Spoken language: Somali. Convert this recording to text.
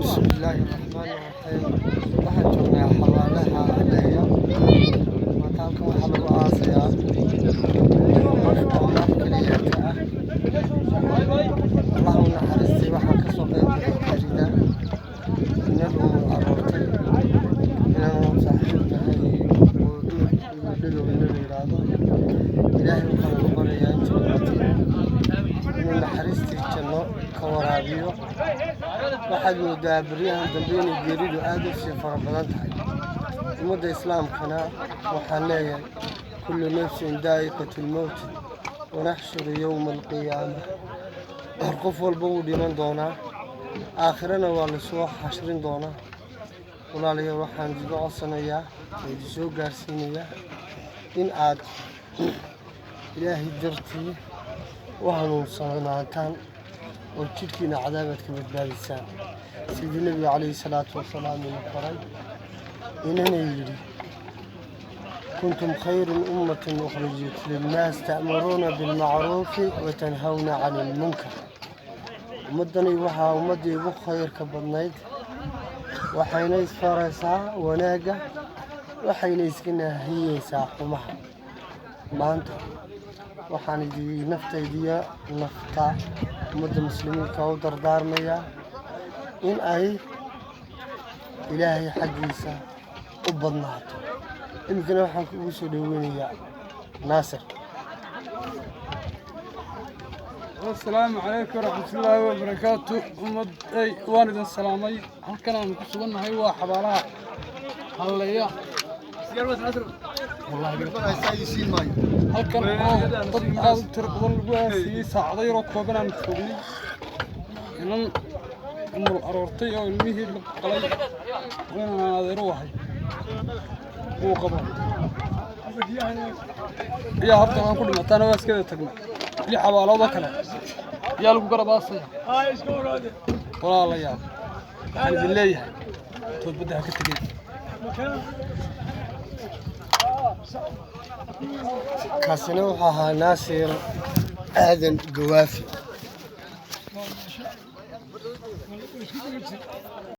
Bismillaahi raxmaani raxiim. Waxaan joognaa xabaalaha Alleeya. Maanta halkan waxaa lagu aasayaa qof oo mar keliyaata ah. Allah u naxariistay. Waxaan kasoo qayb galay geerida inan uu aroortay, inaan saaxiib nahay oo Dhegaweyne la yidhaahdo. Ilaahay waxaan uga baryayaa inta dhimatay inuu naxariistii janno ka waraabiyo. Waxaad moodaa baryahan dambe inay geeridu aad u sii fara badan tahay. Ummadda islaamkana waxaan leeyahay: kullu nafsin daa'iqatu lmowt wanaxshuru yowma alqiyaama. Qof walba wuu dhiman doonaa, aakhirana waa lasoo xashrin doonaa. Walaalayaal, waxaan idiga codsanayaa oo idin soo gaarsiinayaa in aad Ilaahay dartii u hanuunsanaataan oo jidhkiina cadaabaad ka badbaadisaan, sidii Nebiga calayhi salaatu wasalaam ina faray, inana yidhi: kuntum khayra ummatin ukhrijat linnaas ta'muruuna bilmacruufi wa tanhawna cani ilmunkar. Ummaddani waxaa ummaddii ugu khayrka badnayd, waxayna isfaraysaa wanaagga, waxayna iska naahiyeysaa xumaha. Maanta waxaan idi naftaydiyo nafta ummadda muslimiinta u dardaarmayaa in ay Ilaahay xaggiisa u badnaato. Iminkana waxaan kugu soo dhoweynayaa Naasir. Asalaamu calaykum waraxmatullaahi wabarakaatu. Ummaday, waan idin salaamay. Halkan aan ku sugannahay waa xabaalaha Halleeya. Halkan oo dad aad u tiro badan lagu aasiyey, saacado yaroo kooban aan joognay, inan umul aroortay oo ilmihii la qalay inaan adeero wahay uu qabo ayaa horta aan ku dhimataana waa iskada tagnay. Lix xabaaloodoo kale ayaa lagu garab aasaya. Walaalayaal, waxaan idin leeyahay toobadda ha ka tegey. Kaasina wuxuu ahaa Naasir Aadan Gawaafi.